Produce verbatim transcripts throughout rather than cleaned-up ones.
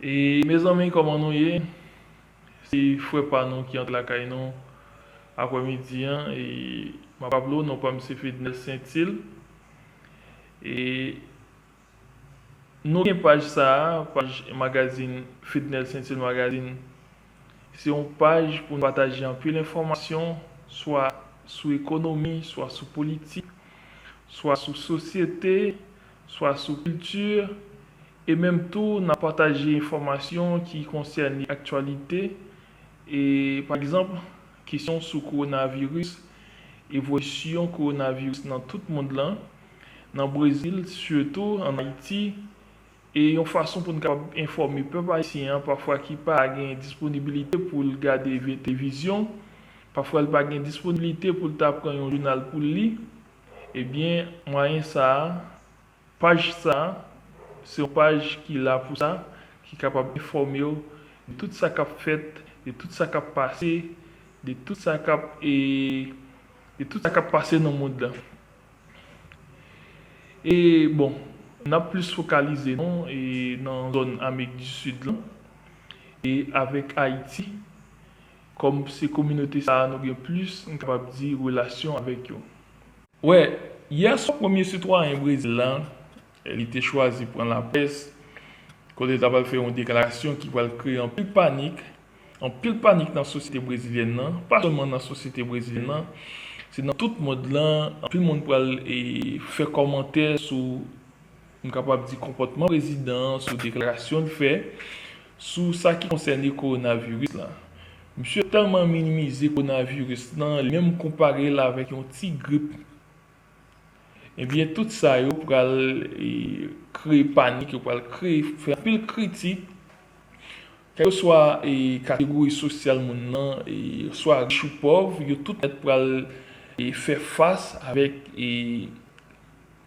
E mezanmi, kòman nou ye? Se frè pa nou ki antre lakay nou aprèmidi an. E m ap raple w, non pa m se Fednel Saintil. E nou gen paj sa a, paj magazin Fednel Saintil Magazine. Se yon paj pou nou pataje anpil enfòmasyon, swa sou ekonomi, swa sou politik, swa sou sosyete, swa sou kilti, e menm tou n ap pataje enfòmasyon ki konsène aktyalite, e pa egzanp, kesyon sou kowonaviris, evolisyon kowonaviris nan tout mond lan, nan Brezil sitou, ann Ayiti, e yon fason pou n kapab enfòme pèp ayisyen an, pafwa ki pa gen disponibilite pou l gade vye televizyon, pafwa l pa gen disponibilite pou l ta pran yon jounal pou l li, ebyen, mwayen sa a, paj sa a, se yon paj ki la pou sa, ki kapab enfòme w de tout sa k ap fèt, de tout sa k ap pase, de tout sa k ap, e, de tout sa k ap pase nan mond lan. E, bon, n ap plis fokalize nou, e, nan zòn Amerik di Sid lan, e avèk Ayiti, kòm se kominote sa a nou gen plis, n kapab di, relasyon avèk yo. Wè, yè swa, premye sitwayen Brezil la, li te chwazi pran laprès, kote l ta pral fè yon deklarasyon ki pral kreye anpil panik, anpil panik nan sosyete brezilyèn nan, pa sèlman nan sosyete brezilyèn nan, se nan tout mond lan, anpil moun pral, e, fè kòmantè sou, m kapab di, konpòtman prezidan an, sou deklarasyon l fè, sou sa ki konsène kowonaviris la. Misye tèlman minimize kowonaviris lan, li menm konpare l avèk yon ti grip. Ebyen, tout sa yo pral, e, kreye panik, yo pral kreye, fè anpil kritik. Kèlkeswa, e, kategori sosyal moun nan, e, swa rich ou pòv, yo tout nèt pral, e, fè fas avèk, e,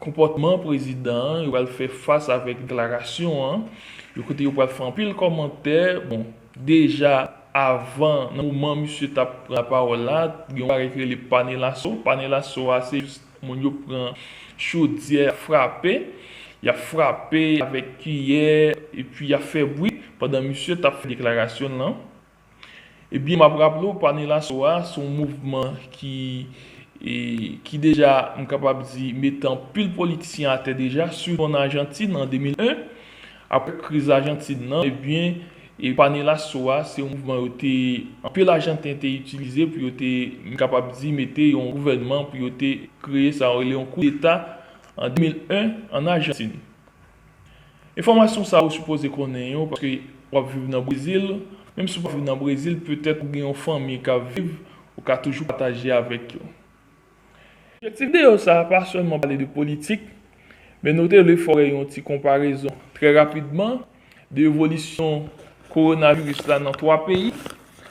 konpòtman prezidan an, yo pral fè fas avèk deklarasyon an, yo kote yo pral fè anpil kòmantè. Bon, deja avan, nan moman misye t ap pran lapawòl la, gen yon bagay ki rele panelaso. Panelaso a, se jis moun yo pran chodyè, y ap frape, y ap frape avèk kiyè, epi y ap fè bwi pandan misye t ap fè deklarasyon l lan. Ebyen, m ap raple w, panelaso a, se yon mouvman ki, e, ki deja, m kapab di, mete anpil politisyen atè deja, sitou ann Ajantin, an de mil en, apre kriz Ajantin nan, ebyen, e panelaso a, se yon mouvman yo te, anpil Ajanten te itilize pou yo te, m kapab di, mete yon gouvènman pou yo te kreye sa yo rele yon koudeta an de mil en ann Ajantin. Enfòmasyon sa a ou sipoze konnen yo, paske w ap viv nan Brezil. Menm si w pa viv nan Brezil, petèt ou gen yon fanmi k ap viv, ou ka toujou pataje avèk yo. Objektif videyo sa a pa sèlman pale de politik, men nou te vle fè w yon ti konparezon trè rapidman de evolisyon kowonaviris la nan twa peyi,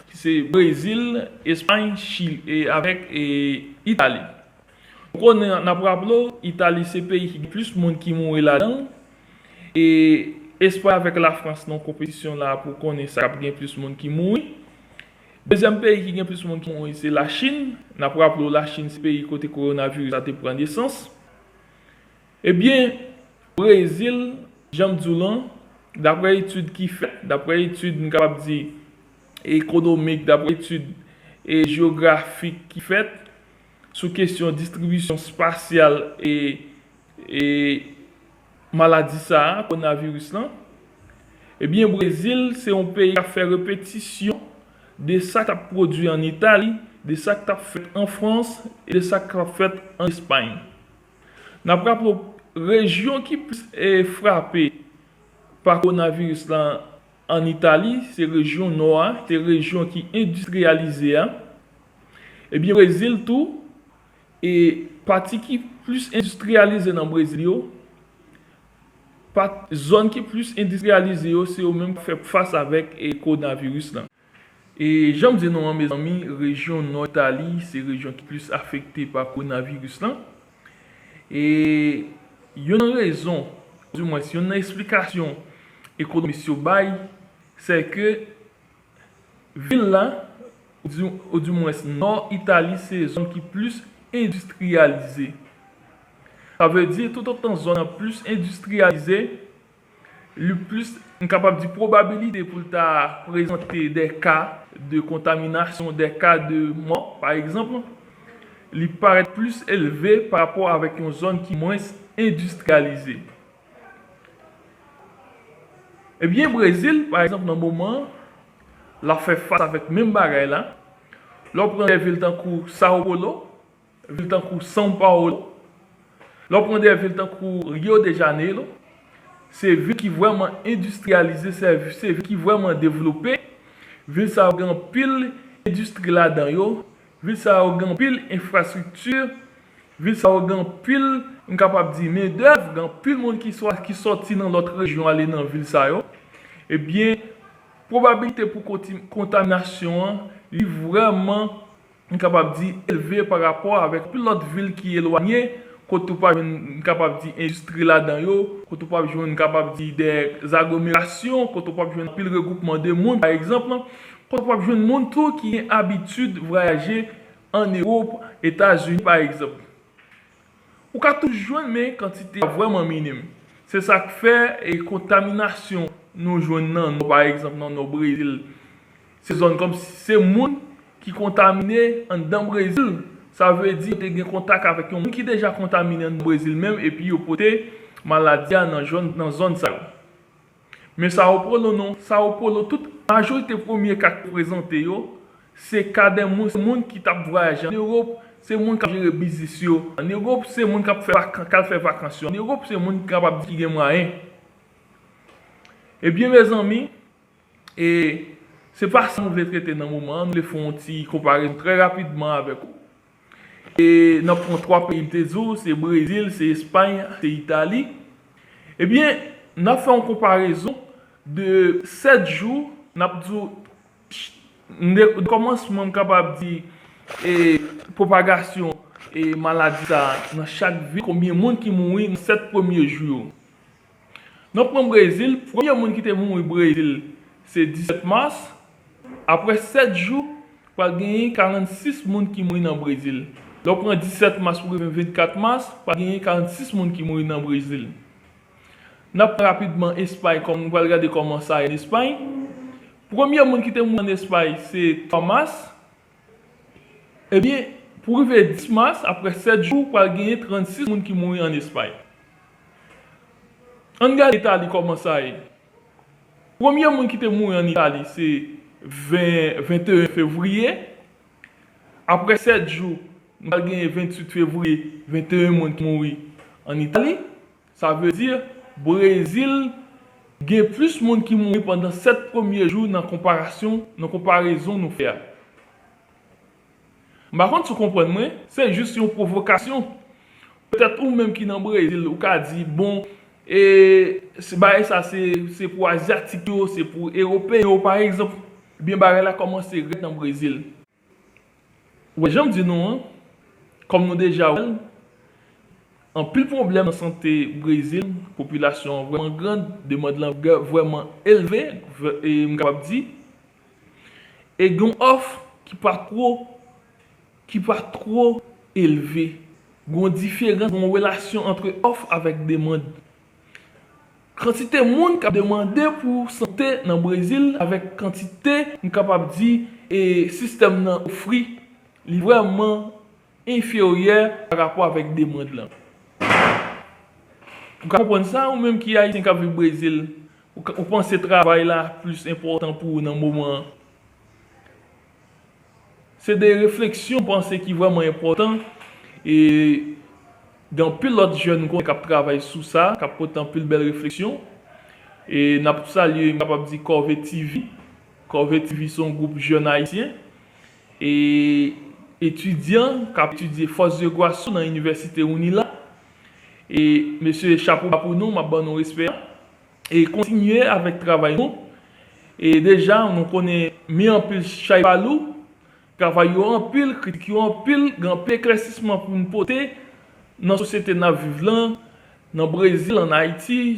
ki se Brezil, Espay, Chili, e avèk, e, Itali. Nou konnen, n ap raple w, Itali se peyi ki gen plis moun ki mouri ladan l. E Espay avèk Lafrans nan konpetisyon la pou konnen sa k ap gen plis moun ki mouri. Dezyèm peyi ki gen plis moun ki mouri se Lachin. N ap raple w, Lachin se peyi kote kowonaviris la te pran nesans. Ebyen, Brezil, jan m di w lan, daprè etid ki fèt, daprè etid, m kapab di, ekonomik, daprè etid, e, jewografik ki fèt sou kesyon distribisyon espasyal e, e maladi sa a, kowonaviris lan, ebyen, Brezil se yon peyi k ap fè repetisyon de sa k t ap pwodui ann Itali, de sa k t ap fèt an Frans e de sa k ap fèt ann Espay. N ap raple w, rejyon ki plis, e, frape pa kowonaviris lan ann Itali, se rejyon nò a, se rejyon ki endistriyalize a. Ebyen, Brezil tou, e pati ki plis endistriyalize nan Brezil yo, pa, zòn ki plis endistriyalize yo, se yo menm k ap fè fas avèk, e, kowonaviris lan. E jan m di nou an, mezanmi, rejyon nò Itali se rejyon ki plis afekte pa kowonaviris lan. E youn nan rezon, oudimwens, youn nan esplikasyon ekonomis yo bay, se ke vil la, oudi-, oudimwens nò Itali, se zòn ki plis endistriyalize. Sa vle di, toutotan zòn nan plis endistriyalize, li plis, m kapab di, pwobabilite pou l ta prezante de ka de kontaminasyon, de ka de mò, pa egzanp, li parèt plis elve pa rapò avèk yon zòn ki mwens endistriyalize. Ebyen, Brezil, pa egzanp, nan moman an, l ap fè fas avèk menm bagay la. Lè w pran de vil tankou São Paulo, vil tankou São Paulo, lè w pran de vil tankou Rio de Janeiro, se vil ki vrèman endistriyalize, se, se vil ki vrèman devlope. Vil sa yo gen anpil endistri ladan yo, vil sa yo gen anpil enfrastrikti, vil sa yo gen anpil, m kapab di, mendèv, gen anpil moun ki swa, ki sòti nan lòt rejyon ale nan vil sa yo. Ebyen, pwobabilite pou konti-, kontaminasyon an, li vrèman, m kapab di, elve pa rapò avèk anpil lòt vil ki elwanye, kote ou pa jwenn, m kapab di, endistri ladan yo, kote ou pa jwenn, m kapab di, de aglomerasyon, kote ou pa jwenn anpil regwoupman de moun, pa egzanp, kote ou pa jwenn moun tou ki gen abitid vwayaje ann Ewòp, Etazini, pa egzanp. Ou ka toujou jwenn, men kantite a vrèman minim. Se sa k fè, e, kontaminasyon nou jwenn nan nò, pa egzanp, nan nò Brezil, se zòn kòm si se moun ki kontamine anndan Brezil. Sa vle di yo te gen kontak avèk yon moun ki deja kontamine anndan Brezil menm, epi yo pote maladi a nan zòn, nan zòn sa yo. Men Sao Paulo non, Sao Paulo, tout majorite premye ka k prezante yo, se ka de moun, se moun ki t ap vwayaje ann Ewòp, se moun k ap jere biznis yo ann Ewòp, se moun k ap fè vakan-, k al fè vakans yo ann Ewòp, se moun ki kapab di ki gen mwayen. Ebyen, mezanmi, e se pa sa nou vle trete nan moman an, nou vle fè yon ti konparezon trè rapidman avèk ou. E n ap pran twa peyi m te di w, se Brezil, se Espay, se Itali. Ebyen, n ap fè yon konparezon de sèt jou, n ap di w, de, de kòmansman, m kapab di, e, pwopagasyon, e, maladi sa a nan chak vil, konbyen moun ki mouri nan sèt premye jou yo. N ap pran Brezil, premye moun ki te mouri Brezil, se disèt mas. Apre sèt jou, pral genyen karannsis moun ki mouri nan Brezil. Lè w pran disèt mas pou rive vennkat mas, pral genyen karannsis moun ki mouri nan Brezil. N ap pran rapidman Espay, kòm nou pral gade kòman sa ye ann Espay. Premye moun ki te mouri ann Espay, se twa mas. Ebyen, pou rive dis mas, apre sèt jou, pral genyen trannsis moun ki mouri ann Espay. Ann gade Itali kòman sa ye. Premye moun ki te mouri ann Itali, se ven, venteyen fevriye. Apre sèt jou, nou pral genyen venntuit fevriye, venteyen moun ki mouri ann Itali. Sa vle di, Brezil gen plis moun ki mouri pandan sèt premye jou nan konparasyon, nan konparezon nou fè a. M pa konn si w konprann mwen, se jis yon pwovokasyon. Petèt ou menm ki nan Brezil, ou ka di, bon, e, se, bagay sa, se, se pou Azyatik yo, se pou Ewopeyen yo, pa egzanp. Ebyen, bagay la kòmanse rèd nan Brezil. Ou wè, jan m di nou an, kòm nou deja wè l, anpil pwoblèm nan sante Brezil, popilasyon an vrèman gran, demann lan vrè-, vrèman elve, vrè-, e m kapab di, e gen yon òf ki pa twò, ki pa twò elve. Gen yon diferans, gen yon relasyon ant òf avèk demann. Kantite moun k ap demande pou sante nan Brezil avèk kantite, m kapab di, e sistèm nan ofri, li vrèman enferyè pa rapò avèk demann lan. Ou ka konprann sa, ou menm ki Ayisyen k ap viv Brezil, ou ka, ou panse travay la plis enpòtan pou ou nan moman an? Se de refleksyon m panse ki vrèman enpòtan. E gen anpil lòt jèn nou konnen k ap travay sou sa, k ap pote anpil bèl refleksyon. E n ap salye, m kapab di, Kòve T V. Kòve T V se yon gwoup jèn ayisyen e etidyan k ap etidye Foz do Iguaçu nan Inivèsite Unila. E mesye, chapo ba pou nou, m ap ban nou respè a. E kontinye avèk travay nou. E deja, nou konnen men anpil chay pa lou, travay yo anpil, kritik yo anpil, gen anpil eklèsisman pou n pote nan sosyete n ap viv lan, nan Brezil, ann Ayiti,